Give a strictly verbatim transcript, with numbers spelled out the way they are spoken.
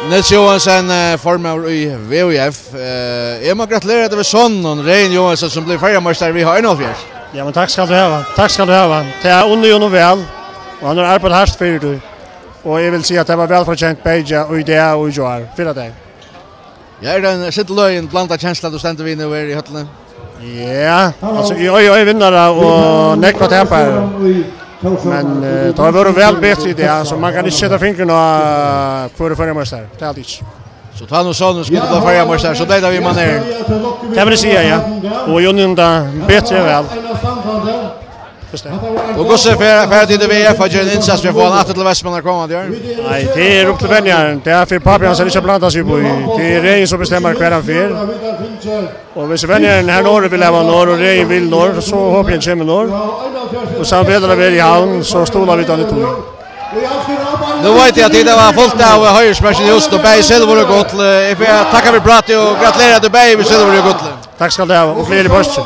Niels Johansen, eh, formaður í V U F. Eh, eg má gratulera tær við sonin, Regin Johansen, sum bleiv føroyameistari við H einoghalvfjerðs. Ja, men takk skal du hava. Takk skal du hava. Tað unni eg honum væl, og hann hevur arbeitt hart fyri tí. Og eg vil siga, at tað var væl fortjent, bæði í dag og í gjár, fyrradagin. Ja, er tað ein sindur løgin blandað kensla, tú stendur við nú her í høllini? Ja, altso, eg, eg, eg vinnara og nógv at tapa. Men, eh, tað var væl betri í dag, so man kann ikki seta fingurin á, hvør er føroyameistari. Tað er alt ikki. So tá nú sonurin skuldi blíva føroyameistari, so bleiv tað við Maner. Tað vil eg siga, ja. Og eg unni honum tað betri enn væl. Just det. Og hvussu fer, fer tit í V F at gera ein innsats fyri at fáa hann aftur til Vestmannar komandi ár? Nei, tað er upp til venjaran. Tað er fyri pápi hansara ikki at blanda seg upp í. Tað er Regin sum bestemmar, hvar hann fer. Og viss venjarin her norður vil hava norður, og Regin vil norður, so hopi eg hann kemur norður. Og so hann velur at vera í Havn, so stóla vit á hann í tí. Nú veit eg, at tit hava fult av heiðursmerkjum í Oslo, bæði silvur og gull. Eg fari at takka fyri prátið og gratulera tær bæði við silvuri og gulli. Takk skal du hava, og gleðilig páski.